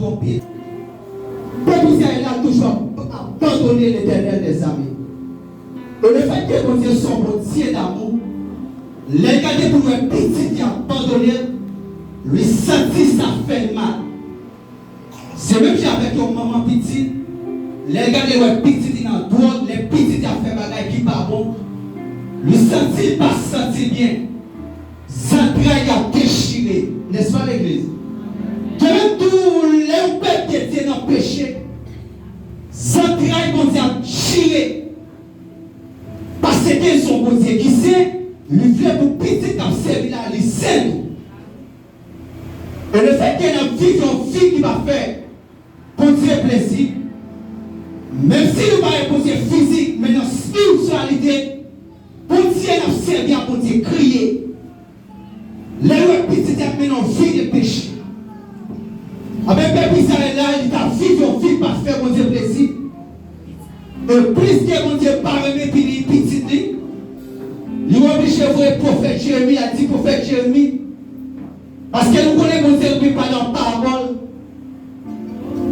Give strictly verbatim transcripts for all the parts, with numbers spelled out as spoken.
twonpe. Pèp Izrayèl la toujou ap abandone Letènèl dèzame. E lefètke Bondye se yon Bondye damou, lè l gade pou l wè pitit li abandone l, li santi sa fè l mal. Se menm jan avèk yon manman pitit, lè l gade l wè pitit li nan dwòg, lè pitit li ap fè bagay ki pa bon, li santi l pa santi l byen. Zantray li ap dechire, nèspa legliz? Gen menm tou lè yon pèp dedye nan peche, zantray Bondye ap chire. Paske se yon Bondye ki sen, li vle pou pitit k ap sèvi l la, li sen tou. E lefètke n ap viv yon vi ki pa fè Bondye plezi, menm si nou pa yon Bondye fizik, men nan espirityalite, Bondye n ap sèvi a Bondye kriye. Lè l wè pitit li ap mennen yon vi de peche. Anben, pèp Izrayèl la, li t ap viv yon vi k pa t fè Bondye plezi. E pliske Bondye pa renmen pini pitit li, li oblije voye pwofèt Jeremi, al di pwofèt Jeremi, paske nou konnen Bondye renmen pale an pawòl.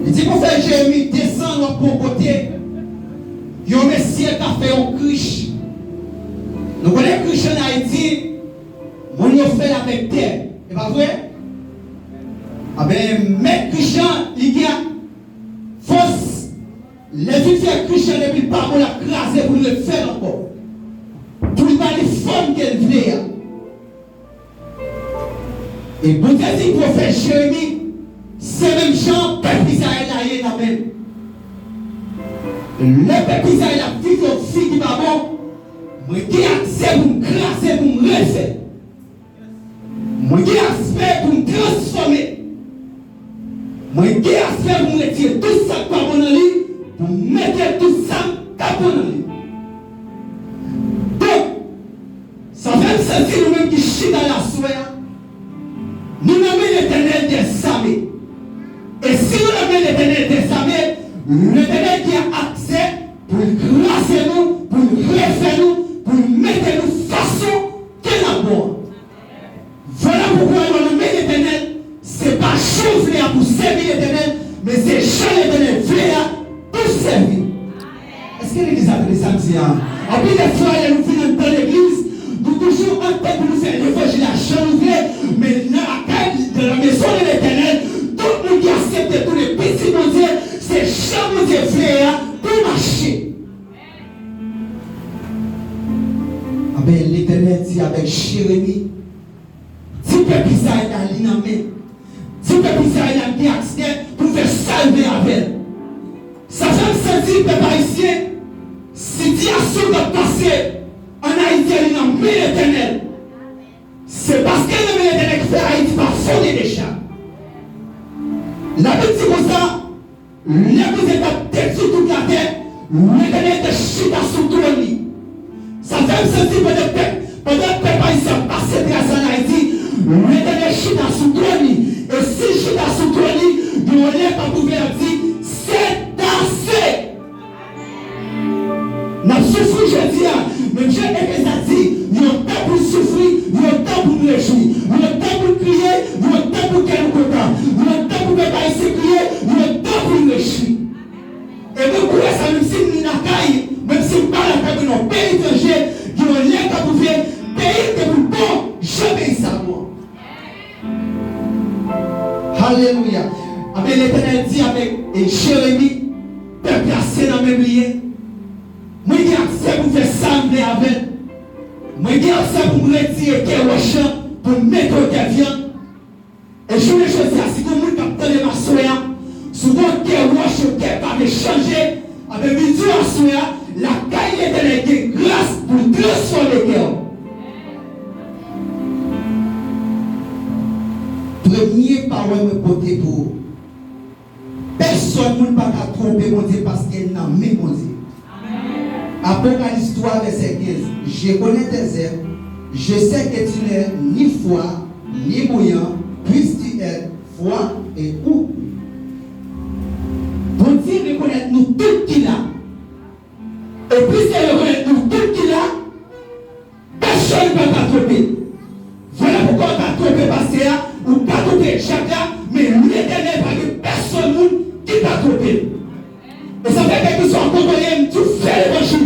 Li di pwofèt Jeremi, desann, w ap pran kote yon mesye ka fè yon krich. Nou konnen krich ann Ayiti, moun yo fè l avèk tè. E pa vre? Anben, mèt krich lan, li gen fòs. Lè l fin fè krich lan, depi l pa bon, l ap kraze pou l refè l ankò. Pou l ba li fòm ke l vle a. E Bondye di pwofèt Jeremi, se menm jan pèp Izrayèl la ye nan men m. Lè pèp Izrayèl ap viv yon vi ki pa bon, mwen gen aksè pou m kraze, pou m refè. Mwen gen aksè pou m transfòme. Mwen gen aksè pou m retire tout sa k pa bon nan li, pou m mete tout sa k bon nan li. Donk, sa fè m santi nou menm ki chita la aswè a, nou nan men Letènèl dèzame. E si nou nan men Letènèl dèzame, Letènèl gen aksè pou l kraze nou, pou l refè nou, pou l mete nou fason ke n ap bon an. Vwala poukwa nou nan men Letènèl, se pa jan w vle a pou w sèvi Letènèl, men se jan Letènèl vle a pou w sèvi. Èske legliz la tande sa m di a? Anpil de fwa, lè nou vin anndan legliz, nou toujou antann pou nou fè levanjil la jan nou vle, men nan lakay, dans la maison de l'Éternel, tout moun ki aksepte tounen pitit Bondye, se jan Bondye vle a pou w mache. Anben, Letènèl di avèk Jeremi, di pèp Izrayèl la li nan men m. Di pèp Izrayèl la m gen aksè pou m fè sa m vle avè l. Sa fè m santi pèp ayisyen, sitiyasyon k ap pase ann Ayiti a, li nan men Letènèl. Se paske l nan men Letènèl ki fè Ayiti pa fonde deja. Labib di konsa, lè Bondye t ap detwi tout latè, Letènèl te chita sou twòn li. Sa fè m santi pandan pèp, pandan pèp ayisyen ap pase tras ann Ayiti, Letènèl chita sou twòn li. E si l chita sou twòn li, gen yon lè k ap ouvè, l ap di, c'est assez! N ap soufri jodi a, menm jan Eklezyasis di, yon tan pou n soufri, yon tan pou n rejwi, yon tan pou n kriye, yon tan pou kè nou kontan, yon tan pou pèp ayisyen kriye, yon tan pou n rejwi. E mwen kwè sa, menm si m lakay, menm si m pa lakay mwen nan yon peyi etranje, gen yon lè k ap rive, peyi m te pou l bon jan peyi sa bon. Alelouya. Anben, Letènèl di avèk, e, Jeremi, pèp la se nan men m li ye. Mwen gen aksè pou m fè sa m vle avè l. Mwen gen aksè pou m retire kè wòch lan, pou m mete yon kè vyann. E jounen jodi a, si gen moun k ap tande m aswè a, si w gen yon kè wòch, yon kè pa vle chanje, anben, vin di w aswè a, lakay Letènèl gen gras pou l transfòme kè w. Premye pawòl mwen pote pou ou. Pèsòn moun pa ka twonpe Bondye paske l nan men Bondye. Apocalypse trois, verset quinze. Je connais tes œuvres, je sais que tu n'es ni froid ni bouillant, puisses-tu être froid et ou cuit. Bondye rekonèt nou tout ki la. E piske l rekonèt nou tout ki la, pèsòn pa ka twonpe. Vwala poukwa w ka twonpe pastè a, ou ka twonpe dyak la, men Letènèl pa gen pèsòn twonpe. E sa fè kèlkeswa kote w ye, m di w fè levanjil.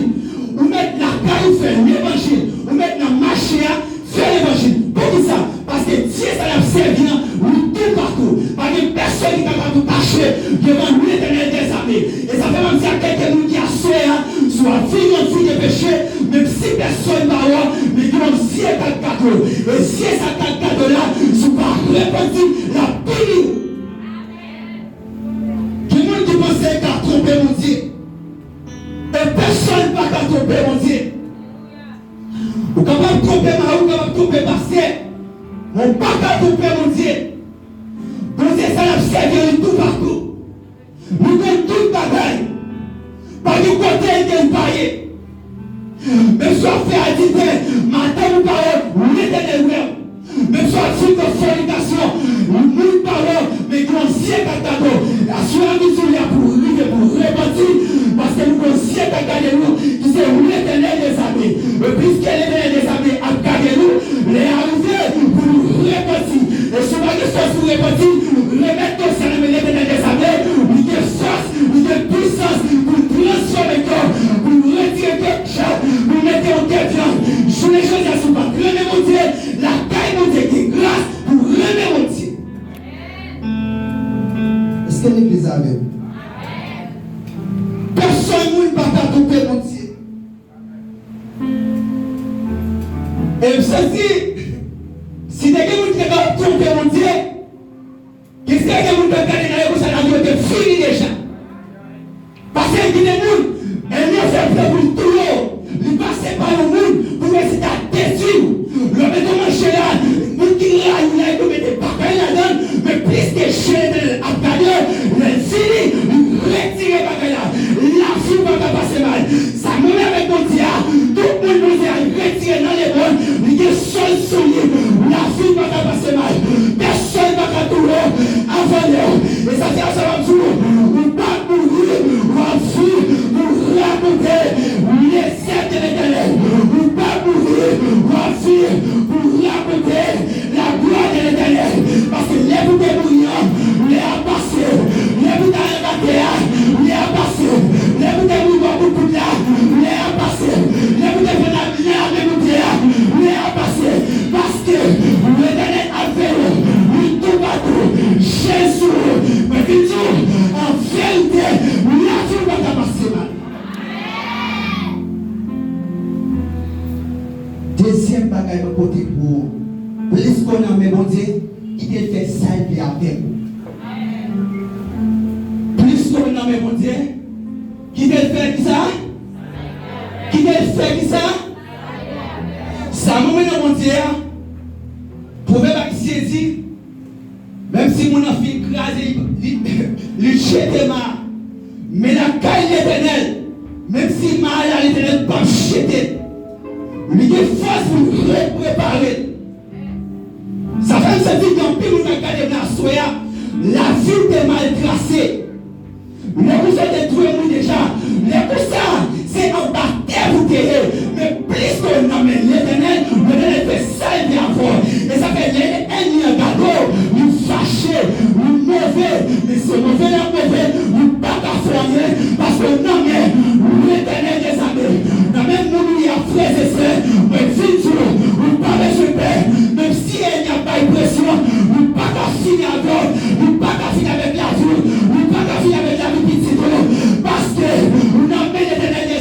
Ou mèt lakay ou fè levanjil. Ou mèt nan mache a fè levanjil. Poukisa? Paske Dye sa l ap sèvi an, li toupatou. Pa gen pèsonn ki kapab kache devan Letènèl dèzame. E sa fè m ap di a kèlke moun ki aswè a, si w ap viv yon vi de peche, menm si pèsonn pa wè w, men gen yon zye k ap gade w. E zye sa k ap gade w la, si w pa repanti, l ap pini w. Gen moun ki panse yo ka twonpe Bondye. E pèsonn pa ka twonpe Bondye. Ou kapab twonpe mari, ou kapab twonpe pastè, men ou pa ka twonpe Bondye. Bondye sa l ap sèvi an, li toupatou. Li konn tout bagay. Pa gen kote ke li pa ye. Menm si w ap fè adiltè, madanm ou pa wè w, Letènèl wè w. Menm si w ap viv nan fònikasyon, moun pa wè w, men gen yon zye k ap gade w. Aswè a, nou di w la pou w rive, pou w repanti, paske nou gen yon zye k ap gade nou, ki se Letènèl dèzame. E piske Letènèl dèzame ap gade nou, lè a rive pou nou repanti. E si w pa gen fòs pou w repanti, remèt dosye a nan men Letènèl dèzame, li gen fòs, li gen pwisans pou l transfòme kè w, pou l retire kèk chè, pou l mete yon kè byen. Jounen jodi a, si w pa t renmen Bondye, lakay Bondye gen gras pou w renmen Bondye. Èske legliz avè m? Pèsonn moun pa ka twonpe Bondye. E m santi, si te gen moun ki te ka twonpe Bondye, kisa gen moun k ap gade nan yo konsa, lavi yo te fini deja. Paske gen de moun, ènmi an fè plan pou l touye yo. Li pase pa yon moun pou l eseye ta detwi w. Lè w mete w manje la, moun ki rayi w la, yo mete bagay ladan l, men plis ke je Letènèl ap gade w, lè l fini, li retire bagay la. Lavi w pa ka pase mal. Sa menm avèk Bondye a, tout moun Bondye a retire nan lemonn, li gen sòl sou li, lavi pa ka pase mal. Pèsonn pa ka touye w avan lè w. E sa fè sa w ap di w, ou pa mouri, w ap viv pou rakonte lezèv de Letènèl. Ou pa mouri, w ap viv pou rakonte la glwa de Letènèl. Paske lè pou te mouri an, lè a pase. Lè pou te al anba tè a, lè a pase. Lè pou te mouri bò kout kout la, lè a pase. Lè pou te pran lame, lame pou tè a, lè a pase. Paske Letènèl ap veye, li toupatou. Jezi, mwen vin di w, an verite, lavi w pa ka pase mal. Dezyèm bagay mwen pote pou ou, plis ke w nan men Bondye, kite l fè sa l vle avèk ou. Plis ke w nan men Bondye, kite l fè kisa? Kite l fè kisa? Sa mwen nan Bondye a, Pwovèb ayisyen di, menm si moun nan fin kraze, li, li, li jete ma a. Men lakay Letènèl, menm si ma a la, Letènèl p ap jete l. Li gen fòs pou l reprepare l. Sa fè m santi gen anpil moun k ap gade m la aswè a, lavi w te mal trase. Lè konsa w te dwe mouri deja. Lè konsa, se anba tè pou w te ye. Men plis ke w nan men Letènèl, Letènèl fè sa l vle avè w. E sa fè lè ènmi an gade w, li fache, li move. Men se move l ap move, li pa ka fè anyen, paske w nan men Letènèl dèzame. Nan men moun ou ye a, frè e sè, mwen vin di w, ou pa bezwen pè. Menm si ènmi ap bay presyon, li pa ka fini avè w, li pa ka fini avèk lavi w, li pa ka fini avèk lavi pitit ou, paske ou nan men Letènèl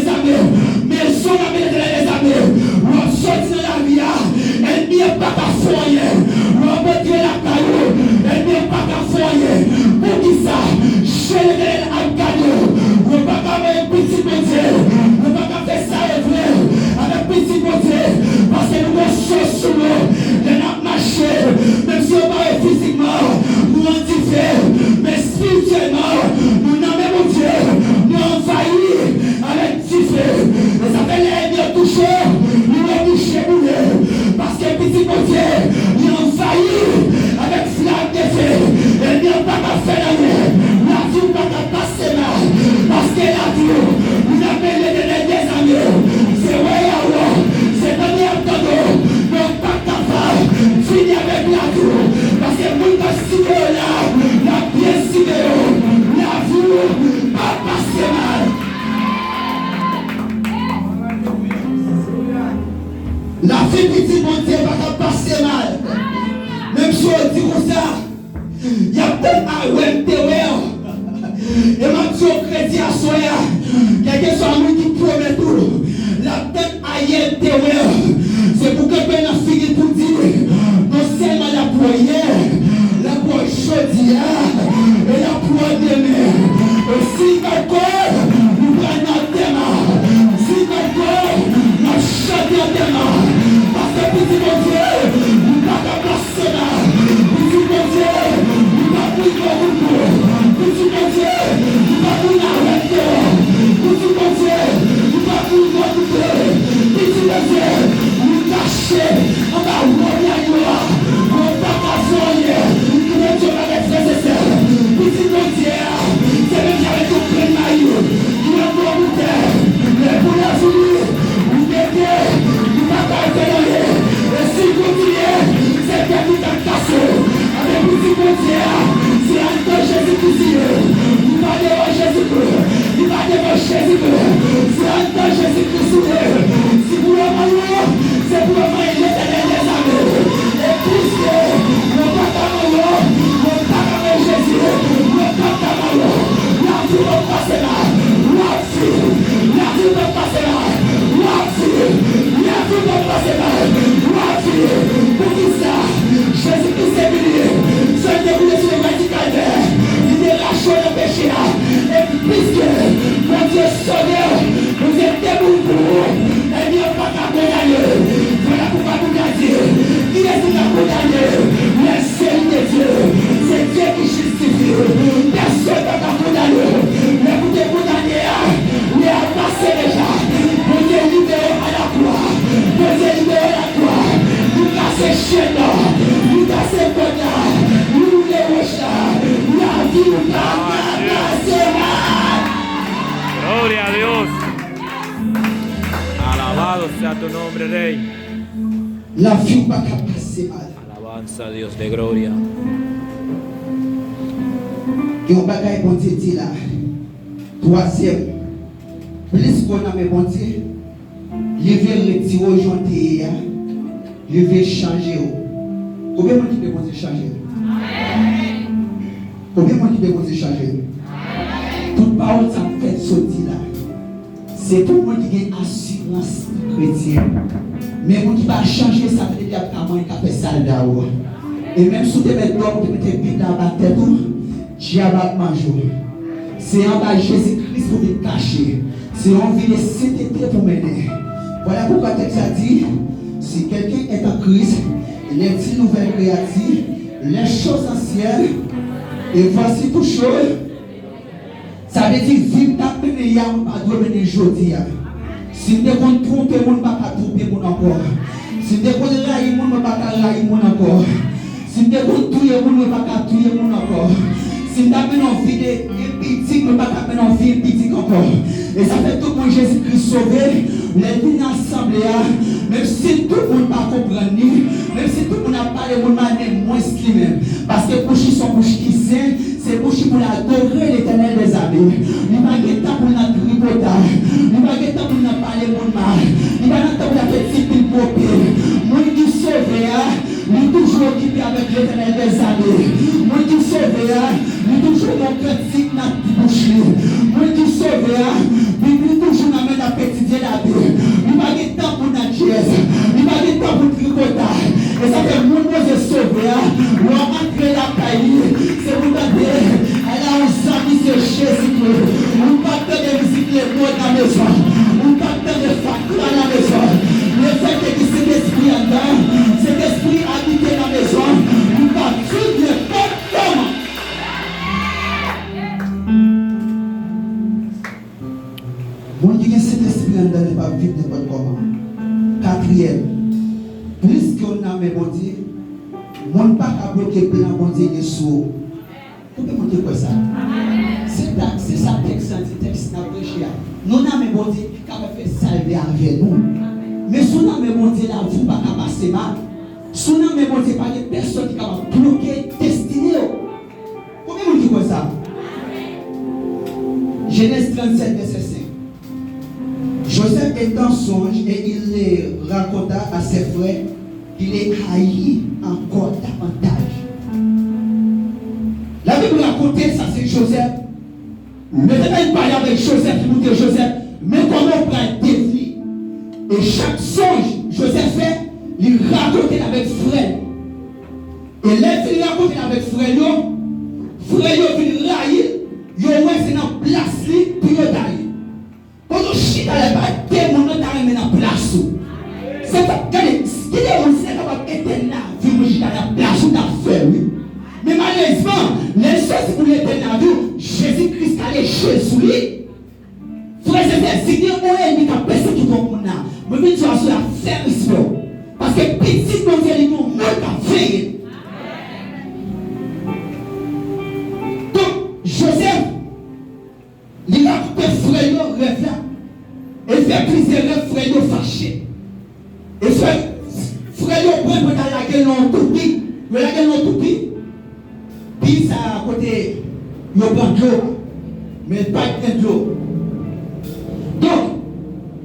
E y ap pran demen. E si y bat kò, nou pral nan antèman. Si y bat kò, n ap chante antèman. Paske pitit Bondye, nou pa ka pase la. Pitit Bondye, nou pa mouri nan wout nou. Pitit Bondye, nou pa mouri nan rèv nou. Pitit Bondye, nou pa mouri nan wout nou. Pitit Bondye, nou kache anba wòb laglo a. Yo pa ka fè anyen. Kite Dye bagay frè e sè. Pitit Bondye a, se menm jan avèk yon grenn mayi ki anba yon boutèy. Lè boutèy fini, ou mete, li pa ka fè anyen. E si l kontinye, se tèt li k ap kase. Anben pitit Bondye a, se anndan Jezikri li ye. Li pa deyò Jezikri. Li pa devan Jezikri. Se anndan Jezikri li ye. Si pou yo manyen w, se pou yo manyen Letènèl dèzame. E piske yo pa ka manyen w, yo pa ka manyen Jezi, yo pa ka manyen w. Lavi w p ap pase la. W ap viv. Lavi w p ap pase la. W ap viv. Lavi w p ap pase la. W ap viv. Poukisa? Jezikri se vini. San l te koule sou lwa di Kalvè, li te rache w nan peche a. E piske Bondye sove w, Bondye te mouri pou ou, enmi an pa ka kondane w. Vwala poukwa Bib la di, kiyès ki ka kondane w? Lè se li de Dye. Se Dye ki jistifye. Pèsonn pa ka kondane w. Lè pou te kondane a, lè a pase deja. Bondye libere w alakwa. Bondye libere w alakwa. Li kase chèn nan. Li kase kòd la. Li woule wòch la. Lavi w pa ka pase mal. Gloria a Dios. Alabado sea tu nombre, Rey. Lavi w pa ka pase mal. Alabanza a Dios de gloria. Gen yon bagay Bondye di la. Twazyèm, plis ke w nan men Bondye, li vle retire w jan w te ye a, li vle chanje w. Konbyen moun ki vle Bondye chanje w? Konbyen moun ki vle Bondye chanje w? Tout pawòl sa k fèt soti la, se pou moun ki gen asirans kretyen. Men moun ki pa chanje, sa vle di l ap ka manyen, ka fè sa l da w. E menm si w te mèt dòmi, w te mete Bib la anba tèt ou, dyab ap manje w. Se anba Jezi Kris pou vin kache. Se yon vi de sentete pou mennen. Vwala poukwa tèks la di, si quelqu'un est en Christ, il est une nouvelle créature, les choses anciennes, et voici toutes choses. Sa vle di, vi m t ap mennen yè a, mwen pa dwe mennen jodi a. Si m te konn twonpe moun, m pa ka twonpe moun ankò. Si m te konn rayi moun, mwen pa ka rayi moun ankò. Si m te konn touye moun, mwen pa ka touye moun ankò. Si m t ap mennen yon vi de enpidik, mwen pa ka mennen yon vi enpidik ankò. E sa fè tout moun Jezi Kris sove, lè l vin nan asanble a, menm si tout moun pa konprann li, menm si tout moun ap pale moun mal, men mwens li menm. Paske bouch li se yon bouch ki sen, se bouch li pou l adore Letènèl dèzame. Li pa gen tan pou l nan tripotay. Li pa gen tan pou l nan pale moun mal. Li pa nan tan pou l ap fè ti pil pope. Moun ki sove a, li toujou okipe avèk Letènèl dèzame. Moun ki sove a, li toujou gen yon kantik nan bouch li. Moun ki sove a, Bib li toujou nan men l ap etidye Labib. Li pa gen tan pou nan dyèz. Li pa gen tan pou tripotay. E sa fè moun Bondye sove a, lè w antre lakay li, se pou tande, ala yon zanmi se Jezi Kris. Ou p ap tande mizik lemòn nan mezon. Ou p ap tande fatra nan mezon. Lefètke gen Sentespri anndan, Sentespri abite nan mezon, ou p ap viv nenpòt kòman. Moun ki gen Sentespri anndan li p ap viv nenpòt kòman. Katriyèm, plis ke w nan men Bondye, moun pa ka bloke plan Bondye gen sou ou. Konbyen moun ki kwè sa? Se ta, se sa tèks la di, tèks n ap preche a. Nou nan men Bondye, li kapab fè sa l vle avè nou. Men si w nan men Bondye, lavi w pa ka pase mal. Si w nan men Bondye, pa gen pèsonn ki kapab bloke destine w. Konbyen moun ki kwè sa? Genèse trente-sept, verset cinq. Joseph est en songe et il les raconta à ses frères qui les haït encore davantage. Labib rakonte sa, se Joseph. Letènèl pale avèk Joseph, li montre Joseph, men kòman w pral devni. E chak sonj Joseph fè, li rakonte l avèk frè l. E lè l fin rakonte l avèk frè l yo, Jezi pou Letènèl lavi w, Jezi Kris kale je sou li. Frè e sè, si gen yon ènmi k ap pèsekite yon moun la, mwen vin di w aswè a, fè respè w. Paske pitit Bondye li gen yon moun k ap veye l. Donk, Jozèf, li rakonte frè yo rèv la. E l fè plizyè rèv, frè yo fache. E frè, frè yo pran, pran ta lage l nan yon toupi. Yo lage l nan yon toupi. Pi sa a kote yo pran dlo. Men pa t gen dlo. Donk,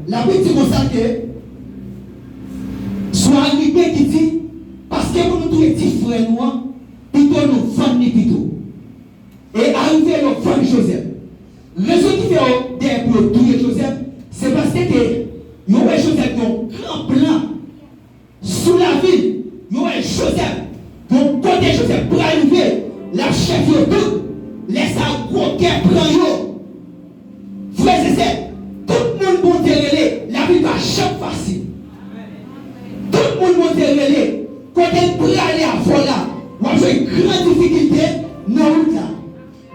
Labib di konsa ke, swa gen ki di, paske pou nou touye ti frè nou an, pito nou vann li pito. E arive yo vann Jozèf. Rezon ki fè yo dèyè pou yo touye Jozèf, se paske ke yo wè Jozèf gen yon gran plan sou lavi l. Yo wè Jozèf, yon kote Jozèf pral rive, l ap chèf yo tout. Lè sa a, gwo kè pran yo. Frè e sè, tout moun Bondye rele, lavi pa janm fasil. Tout moun Bondye rele, kote l prale avè w la, w ap jwenn gran difikilte nan wout la.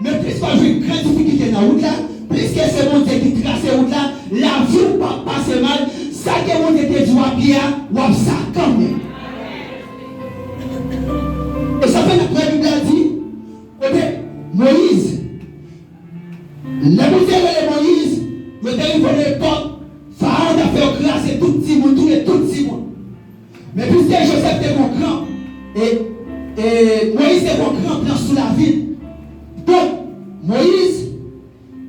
Men plis w ap jwenn gran difikilte nan wout la, plis ke se Bondye ki trase wout la, lavi w p ap pase mal, sa ke Bondye te di w ap ye a, w ap sa kanmenm. E sa fè n ap wè Bib la di, kote Moyiz, lè Bondye rele Moyiz, yo te rive nan epòk Farawon t ap fè yo kraze tout timoun, touye tout timoun. Men piske Jozèf te gen yon gran, e, e Moyiz te gen yon gran plan sou lavi l. Donk, Moyiz,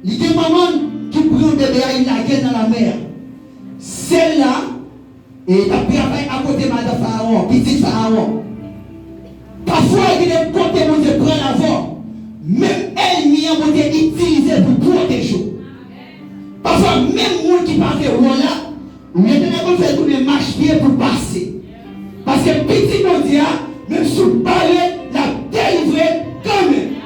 li gen manman l ki pran bebe a, li lage l nan lamè a. Sè l la, e, t ap travay akote madan Farawon, pitit Farawon. Pafwa, gen de kote Bondye pran l avè w. Menm ènmi an, Bondye itilize l pou pwoteje w. Pafwa, menm moun ki pa vle wè w la, Letènèl konn fè l tounen machpye pou pase. Paske pitit Bondye a, menm si w bare, l ap delivre kanmenm.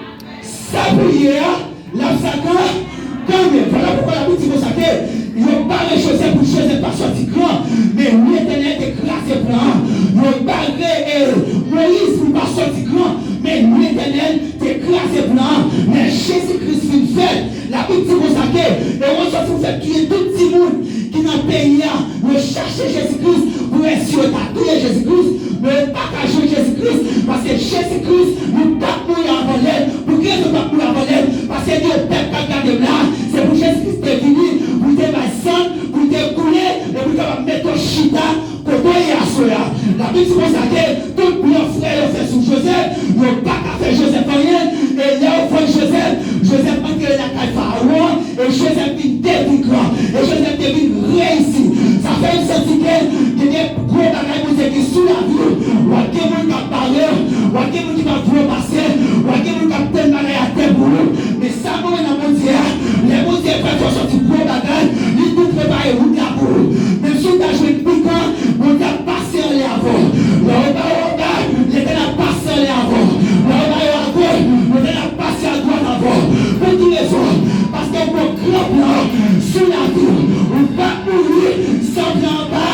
Sa pou l ye a, l ap sa kan, kanmenm. Vwala poukwa Labib di konsa ke yo bare Jozèf pou Jozèf pa sòti gran, men Letènèl te kraze plan an. Yo bare, e, Moyiz pou l pa sòti gran, men Letènèl te kraze plan an. Lè Jezi Kris fin fèt, Labib di konsa ke, e yo sòti pou fè touye tout timoun ki nan peyi a, yo chache Jezi Kris pou wè si yo ta touye Jezi Kris, men yo pa ka jwenn Jezi Kris, paske Jezi Kris, li p ap mouri avan lè l. Pou ki rezon l p ap mouri avan lè l? Paske gen yon pèp k ap gade m la, se pou Jezi Kris te vini, pou l te bay san l, pou l te koule, e pou l kapab mete w chita kote w ye aswè a. Labib di konsa ke tout plan frè yo fè sou Jozèf, yo pa ka fè Jozèf anyen, e lè yo vann Jozèf, Jozèf antre lakay Farawon, e Jozèf vin devigran, e Jozèf te vin reyisi. Sa fè m santi ke gen de gwo bagay Bondye gen sou lavi w. W ap gen moun k ap bare w, w ap gen moun ki p ap vle w pase, w ap gen moun k ap tann bagay atè pou ou. Men sa mwen wè nan Bondye a, lè Bondye fè fè w sòti gwo bagay, li tou prepare wout la pou ou. Menm si w ta jwenn pikan, Bondye ap pase anlè avè w. Lè yo ba yo anba, Letènèl ap pase anlè avè w. Lè yo ba yo agoch, Letènèl ap pase adwat avè w. Pou ki rezon? Paske w gen yon gran plan sou lavi w. Ou p ap mouri san plan an pa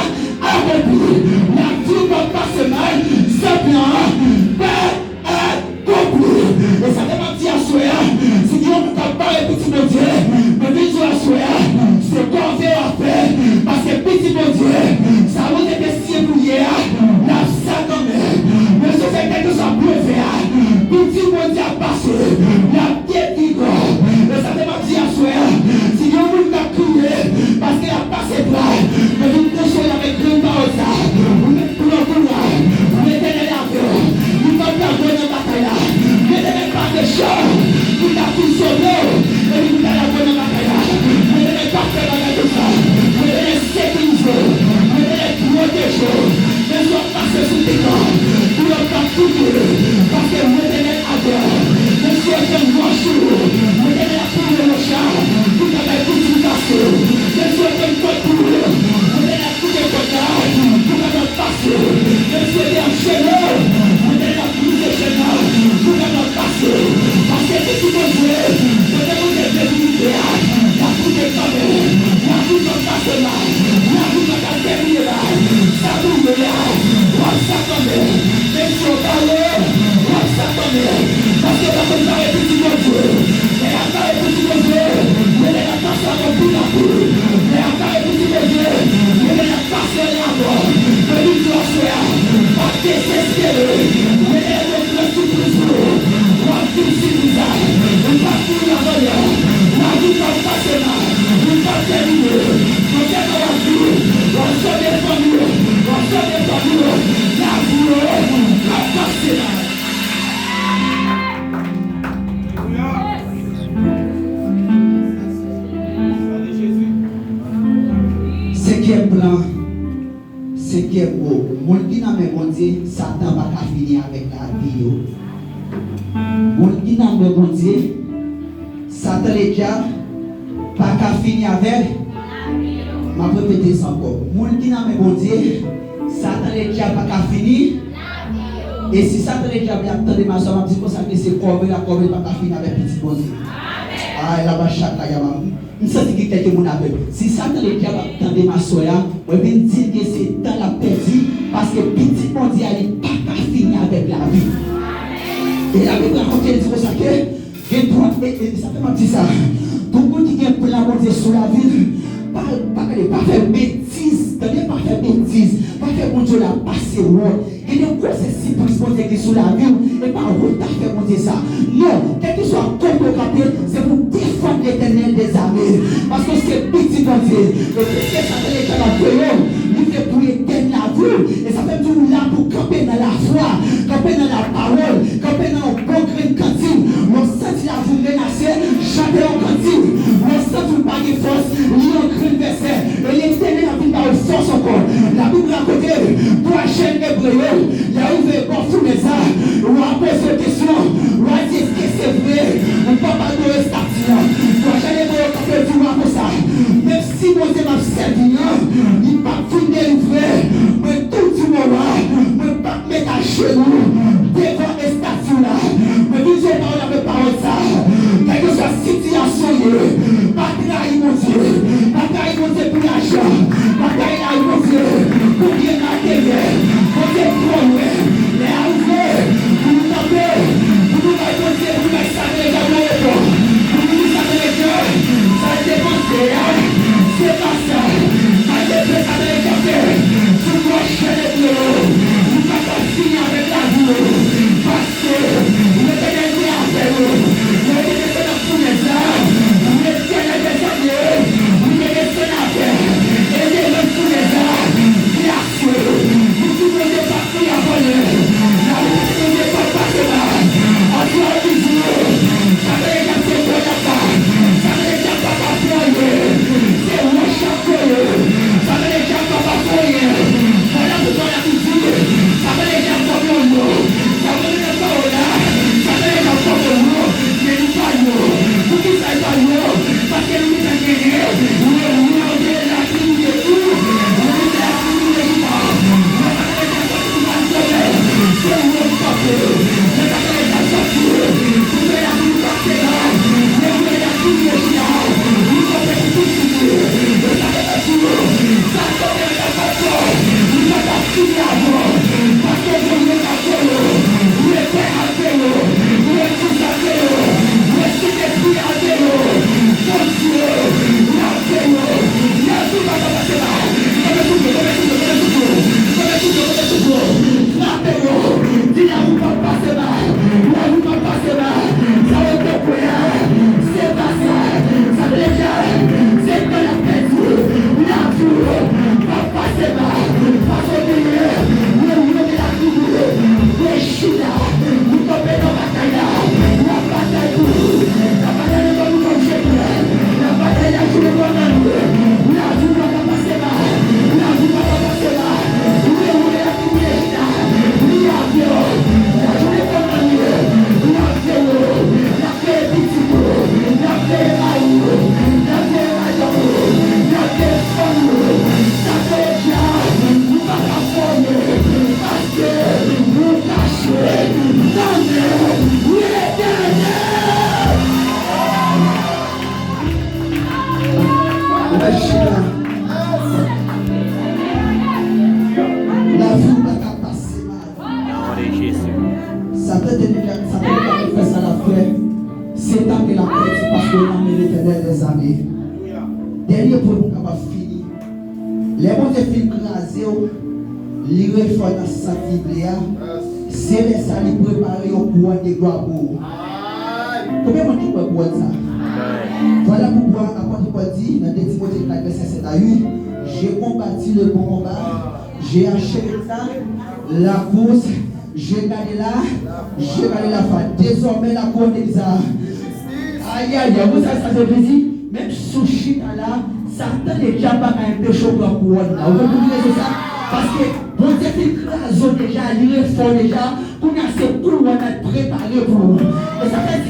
akonpli. Lavi w p ap pase mal san plan an pa akonpli. E sa fè m ap di aswè a, si gen yon moun k ap bare pitit Bondye, mwen vin di w aswè a, se kòve w ap fè, paske pitit Bondye, sa Bondye te siyen pou l ye a, l ap sa kanmenm. Men si w fè kèlkeswa move a, pitit Bondye ap pase, l ap devigran. E sa fè m ap di aswè a, si gen yon moun k ap kriye, paske l ap pase pral, mwen vin konsole avèk grenn pawòl sa. Ou mèt pran kouraj, Letènèl avè w. Li p ap lage w nan batay la. Letènèl pa mechan pou l ta fin sove w, epi pou l ta lage w nan batay la. Letènèl p ap fè bagay konsa. Letènèl sekirize w. Letènèl pwoteje w. Men si w ap pase sou pikan, doulè p ap pike, paske Letènèl avè w. Men si w ap Pase mal, ou p ap tèmine. Bondye ka w ap di w, w ap sove fanmi w, w ap sove fanmi w. Lavi w p ap pase mal. Senkyèm plan, senkyèm mo, moun ki nan men Bondye, Satan pa ka fini avèk lavi yo. Moun ki nan men Bondye, Satan ledyab pa ka fini avèk. M ap repete sa ankò. Moun ki nan men Bondye, Satan ledyab pa ka fini. E si Satan ledyab la ap tande m aswè, m ap di konsa ke se kòve la, kòve pa ka fini avèk pitit Bondye. Ay, la ba chat la, yama. M santi gen kèk moun avè m. Si Satan ledyab ap tande m aswè a, mwen vin di l ke se tan l ap pèdi, paske pitit Bondye a, li pa ka fini avèk lavi. E Labib rakonte, li di konsa ke gen twa, e, e sa fè m ap di sa. Tout moun ki gen plan Bondye sou lavi l, pa, pa, gade, pa fè betiz, tande, pa fè betiz, pa fè Bondye la pase wont. Gen de gwosès sipriz Bondye ki sou lavi w, e pa ou ta fè Bondye sa. Non, kèlkeswa kote w kanpe, se pou defann Letènèl dèzame, paske w se pitit Bondye. E piske Satan ledyab ap veye w, li vle pou etènn lavi w. E sa fè m di w la pou kanpe nan lafwa, kanpe nan lapawòl, kanpe nan yon bon grenn kantik. Lè w santi lavi w menase, chante yon kantik. Lè w santi w pa gen fòs, li yon grenn vèsè. E Letènèl ap vin ba w fòs ankò. Labib rakonte, twa jèn Ebre yo, lè yo rive bò founèz la, wa poze yo kesyon, wa di, èske se vre ou p ap adore estati a? Twa jèn Ebre yo kanpe di wa konsa, menm si Bondye m ap sèvi an, li p ap vin delivre, mwen tou di mwen wa, mwen p ap met ajenou devan estati w la. Mwen vin di w pawòl la, men pawòl sa, kèlkeswa sitiyasyon w ye, pa trayi Bondye. Pa trayi Bondye pou lajan. Pa trayi Bondye pou byen materyèl. Bondye twò lwen. Lè a rive pou nou kanpe, pou nou bay Bondye, pou nou bay Satan ledyab yon repo. Pou nou di Satan ledyab, sa l te panse a, se pa sa. Malgre sa Satan ledyab fè sou twa jèn Ebre yo, li pa t ap fini avèk lavi yo. Letènèl te avè yo. Lè yo te desann nan founèz la, Letènèl dèzame, li te desann avè l. E devan founèz la, glasye. Li di Bondye p ap fouye vòlè. Labib di Bondye p ap pase mal. Antoine di w, Satan ledyab se vòlè pa. Satan ledyab pa ka fè anyen. Se wòch ap voye. Satan ledyab pa ka fè anyen. Vòlè pou vòlè. Satan ledyab kòm yon lyon. Satan ledyab kòm yon lyon. Men li pa lyon. Poukisa li pa lyon? Paske li te genyen lyon de latriye tou. Lyon de latriye chita. Lè Satan ledyab sòti pou l al vòlè, se lyon li kanpe. Lè Satan ledyab sòti pou fè latriye kanpe la, lyon de latriye chita. Li kanpe pou tout figi. Lè Satan ledyab sòti, sa kanpe Li pa t ap fini avè w, paske Bondye t ap veye w, lè tè ap veye w, lè kous ap veye w, lè Sentespri ap veye w, Bondye l ap veye w. Lavi w pa t ap pase mal. Kanpe sou pye w, kanpe sou pye w, kanpe sou pye w, kanpe sou pye w, kanpe sou pye w. Frape w, di lavi w pa t ap pase mal. Lavi w pa t ap pase mal. Sa yo te kwè a, se pa sa. Sa vle di, se tan y ap pèdi. Lavi w p ap pase mal. Paske w genyen yon lyon de latriye de Jida. Li kanpe nan batay la. L ap batay pou ou. L ap batay nan zòn ou kòm chanpyon. L ap batay lajounen kòm lannwit. Lavi w pa t ap pase mal. Lavi w pa t ap pase mal. Lyon de latriye de Jida, li avè w. Lajounen kòm lannwit, li avè w. L ap veye pitit ou, l ap veye mari w, l ap veye madanm ou, l ap veye fanmi w. Sa vle di, ou pa ka fè anyen, paske ou kache nan men Letènèl. Ou mèt chita. Lavi w pa ka pase mal. Nan non de Jezi. Satan te deja, Satan te deja fè sa l ap fè. Se tan ke l ap pèdi paske l nan men Letènèl dèzame. Dènye pwen pou m kapab fini. Lè Bondye fin kraze w, li refè w nan sant li vle a, se lè sa li prepare yon kouwòn de glwa pou ou. Konbyen moun ki kwè kouwòn sa? Voilà pourquoi apot Pòl di nan de Timote kat, vèsè sèt a uit, j'ai combattu le bon combat, j'ai achevé la course, j'ai gardé la, j'ai gardé la foi. Désormais, la couronne de vie. Ayi, ayi, ayi, ou sa, sa vle di, menm si w chita la, Satan deja pa ka anpeche w pran kouwòn nan. Ou konprann rezon sa? Paske Bondye fin kraze w deja, li refè w deja. Kounye a se kouwòn nan prepare pou ou. E sa fè